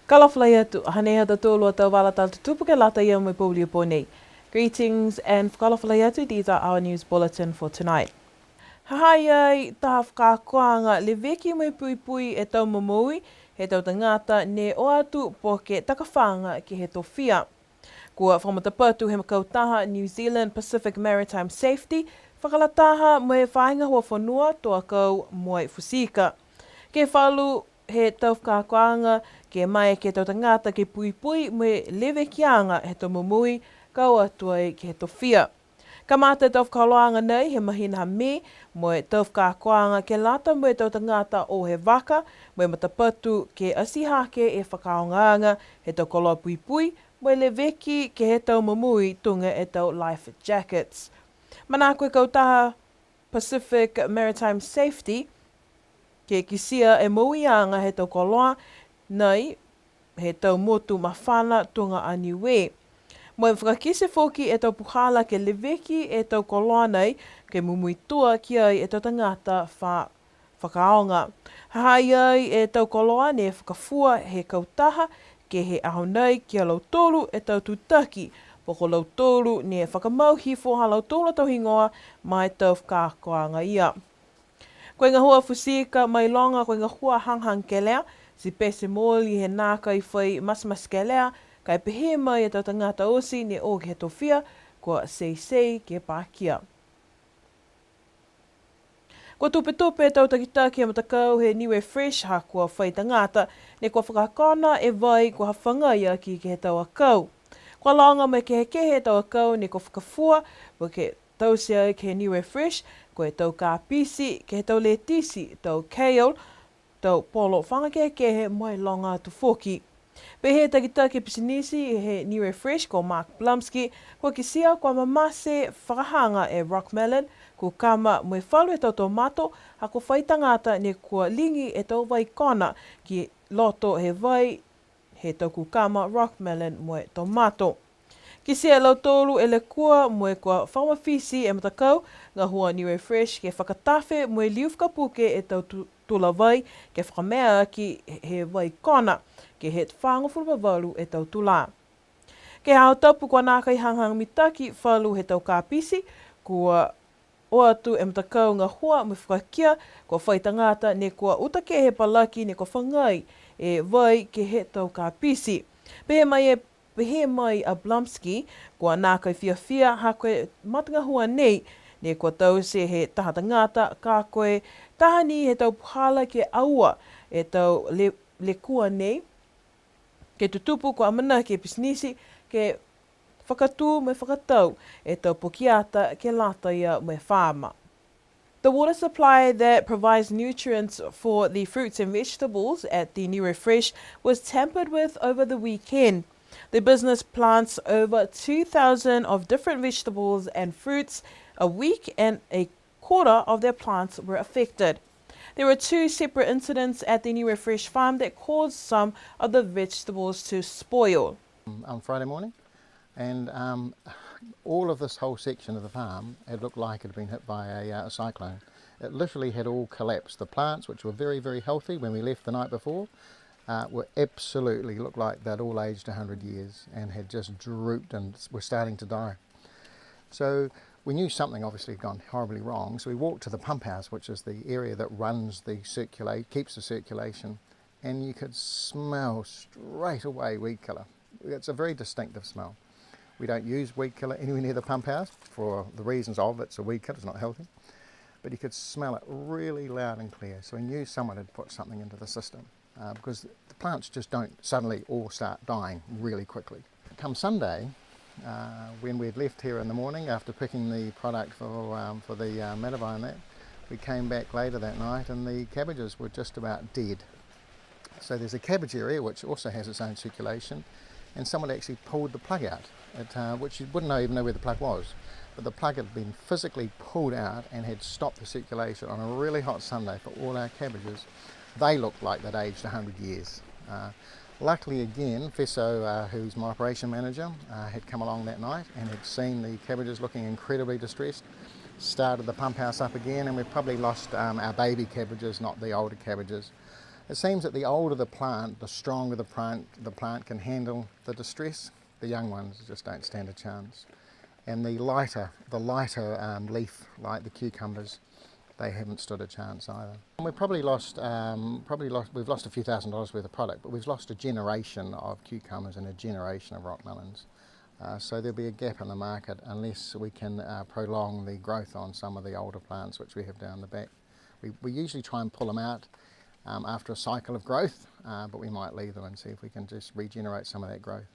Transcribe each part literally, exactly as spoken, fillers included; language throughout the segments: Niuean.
Fakaalofa lahi atu, hanei ha tautolu a tau vala tala tutupu ke lata ia mo e pouli pō nei. Greetings and fakaalofa lahi atu, these are our news bulletin for tonight. Ha ha i ai taha fakaakoaga leveki mo e puipui e tau momoui he tau tagata ne o atu po ke takafaga ke he tofia. Kua fakamatapatu he kautaha New Zealand Pacific Maritime Safety, fakalataha mo e faahi gahua fonua, tau akau mo e futi ika. Ke he falu he tau fakaakoaga ke maeke e tau tagata ke puipui mo e levekiaga he tau momoui ka o atu ai ke he tofia. Kamata e tau fakaholoaga nei he mahina ha Me, mo e tau fakaakoaga ke lata mo e tau tagata o he vaka, mo e matapatu ke ati hake e fakaaogaaga he tau koloa puipui, mo e leveki ke he tau momoui tuga e tau life jackets. Manako e kautaha Pacific Maritime Safety ke kitia e mouiaga he tau koloa nei he tau motu mafana tuga a Niue. Mo e fakakite foki e tau puhala ke leveki e tau koloa nei ke mumuitua ki ai e tau tagata fa-, fakaaoga. Ha ha i ai e tau koloa ne fakafua he kautaha ke he aho nei ki a lautolu e tau tutaki, po ko lautolu ne fakamau hifo ha lautolu a tau higoa ma e tau fakaakoaga ia. Ko e gahua futi ika mailoga ko e gahua hagahaga kelea, ti pete mooli he nākai fai matematekelea, ka e pehē mai e tau tagata oti ne o ke he tofia, kua teitei ke pakia. Kua tupetupe e tau takitaki he matakau he Niue Fresh ha kua fai tagata, ne kua fakakona e vai kua hafagai aki ke he tau akau. Kua loga mo e kehekehe e tau akau ne kua fakafua, po ke taute ai ke he Niue Fresh, ko e tau kapiti, ke he tau letisi, tau kale, tau polo faga kehekehe mo e loga atu foki. Pehē e takitaki pisinisi he Niue Fresh ko Mark Blumsky, kua kitia kua mamate fakahaga e rock melon, kukama mo e falu he tau tomato, ha kua fai tagata ne kua ligi e tau vai kona ki loto he vai he tau kukama, rock melon mo e tomato. Kitia e lautolu e lekua mo e kua fakamafiti e matakau gahua Niue Fresh ke fakatafe mo e liu fakapuke e tau tu-, tula vai ke fakamea aki he vai kona ke he fagofulu ma valu e tau tulā. Ke he aho tapu kua nākai hagahaga mitaki falu he tau kapiti, kua o atu e matakau gahua mo e fakakia, kua fai tagata ne kua uta kehe e palaki ne kua fagai e vai ke he tau kapiti. Pehē mai e, pehē mai a Blumsky, kua nākai fiafia ha ko e matagahua nei, ne kua taute he taha tagata, ka ko e taha ni he tau puhala ke aua e tau le-, lekua nei, ke tutupu kua amanaki e pisinisi ke fakatū mo e fakatau e tau pokiata ke lata ia mo e faama. The water supply that provides nutrients for the fruits and vegetables at the Niue Fresh was tampered with over the weekend. The business plants over two thousand of different vegetables and fruits a week, and a quarter of their plants were affected. There were two separate incidents at the Niue Fresh farm that caused some of the vegetables to spoil. On Friday morning, and, um, all of this whole section of the farm, it looked like it had been hit by a, uh, a cyclone. It literally had all collapsed. The plants, which were very, very healthy when we left the night before, uh, were absolutely, looked like they'd all aged a hundred years and had just drooped and s-, were starting to die. So we knew something obviously had gone horribly wrong, so we walked to the pump house, which is the area that runs the circulate, keeps the circulation, and you could smell straight away weed killer. It's a very distinctive smell. We don't use weed killer anywhere near the pump house for the reasons of it's a weed killer, it's not healthy. But you could smell it really loud and clear, so we knew someone had put something into the system, uh, because the plants just don't suddenly all start dying really quickly. Come Sunday, uh, when we'd left here in the morning after picking the product for, um, for the, uh, matavai and that, we came back later that night and the cabbages were just about dead. So there's a cabbage area which also has its own circulation, and someone actually pulled the plug out, it, uh, which you wouldn't know, even know where the plug was. But the plug had been physically pulled out and had stopped the circulation on a really hot Sunday for all our cabbages. They looked like they'd aged a hundred years. Uh, luckily again, Feso, uh, who's my operation manager, uh, had come along that night and had seen the cabbages looking incredibly distressed, started the pump house up again, and we've probably lost, um, our baby cabbages, not the older cabbages. It seems that the older the plant, the stronger the plant, the plant can handle the distress. The young ones just don't stand a chance. And the lighter, the lighter, um, leaf, like the cucumbers, they haven't stood a chance either. And we've probably lost, um, probably lost, we've lost a few thousand dollars worth of product, but we've lost a generation of cucumbers and a generation of rock melons. Uh, so there'll be a gap in the market unless we can, uh, prolong the growth on some of the older plants which we have down the back. We, we usually try and pull them out, um, after a cycle of growth, uh, but we might leave them and see if we can just regenerate some of that growth.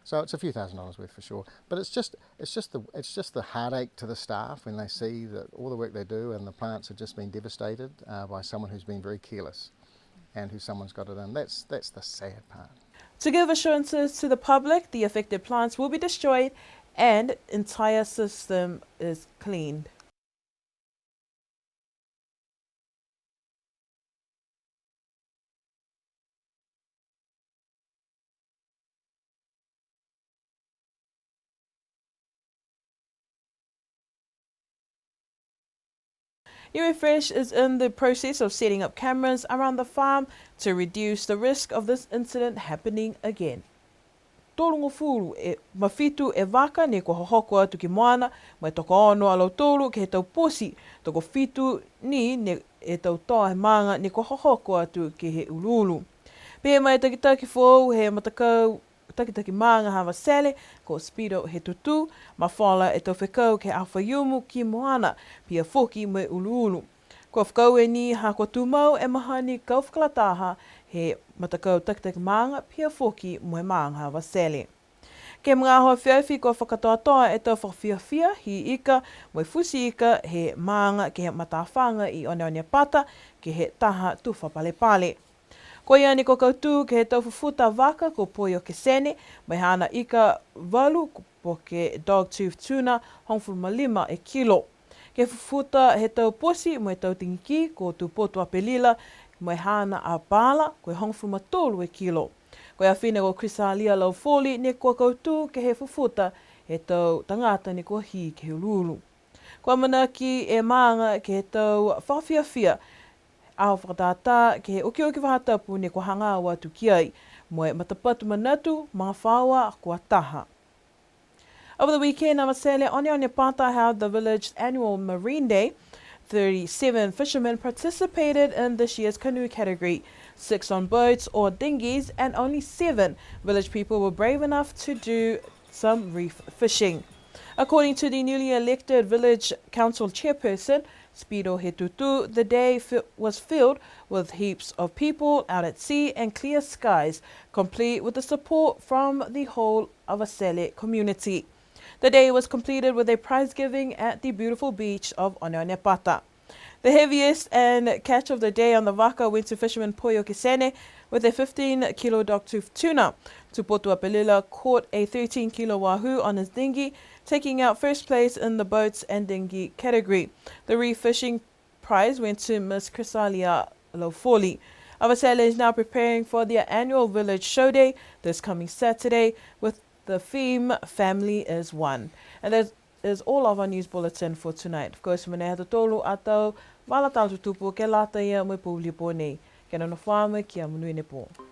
So it's a few thousand dollars worth for sure, but it's just, it's just the, it's just the heartache to the staff when they see that all the work they do and the plants have just been devastated, uh, by someone who's been very careless and who someone's got it in. That's, that's the sad part. To give assurances to the public, the affected plants will be destroyed and entire system is cleaned. Niue Fresh is in the process of setting up cameras around the farm to reduce the risk of this incident happening again. Tolugofulu e, ma fitu e vaka ne kua hohoko atu ki moana, mo e tokoono a lautolu ke he tau poti, tokofitu ni ne e tau toa he maaga ne kua hohoko atu ke he uluulu. Pehē mai e takitaki foou he matakau takitaki maaga ha Avatele, ko Speedo Hetutu, mafola e tau fekau ke he Aho Faiumu ki moana, pihia foki mo e uluulu. Kua fakaaue ni ha kua tumau e mahani kau fakalataha he matakau takitaki maaga, pihia foki mo e maaga ha Avatele. Ke he magaaho afiafi kua fakakatoatoa e tau fakafiafia hī ika mo e futi ika he maaga ke he matafaga i Oneonepata ke he taha tufa palepale. Ko ia ni kua kautū ke he tau fufuta vaka ko Poi o Kesene, mo e haana ika valu, po ke dog tooth tuna, hogofulu ma lima e kilo. Ke he fufuta he tau poti mo e tau tigikī ko Tupotu Apelila, mo e haana a paala, ko e hogofulu ma tolu e kilo. Ko e afine ko Chrisalia Laufoli ne kua kautū ke he fufuta he tau tagata ne kua hī ke he uluulu. Kua amanaki e maaga ke he tau fakafiafia aho fakatātā ke he okioki faahi tapu ne kua hagaao atu ki ai, mo e matapatu manatu, magafaoa kua taha. Over the weekend, Avatele Oneonepata held the village's annual Marine Day. Thirty-seven fishermen participated in this year's canoe category, six on boats or dinghies, and only seven village people were brave enough to do some reef fishing. According to the newly elected village council chairperson, Speedo Hetutu, the day fi-, was filled with heaps of people out at sea and clear skies, complete with the support from the whole Avatele community. The day was completed with a prize giving at the beautiful beach of Oneonepata. The heaviest and catch of the day on the vaka went to fisherman Poi o Kesene with a fifteen kilo dogtooth tuna. Tupotu Apelila caught a thirteen kilo wahoo on his dinghy, taking out first place in the boats and dinghy category. The reef fishing prize went to Miss Chrysalia Laufoli. Avatele is now preparing for their annual village show day this coming Saturday with the theme Family is One. And that is all of our news bulletin for tonight. Of course, mena ha tautolu a tau vala tala tutupu ke lata ia mo e pouli pō nei. Kia nonofo ā mo e kia monuina e pō.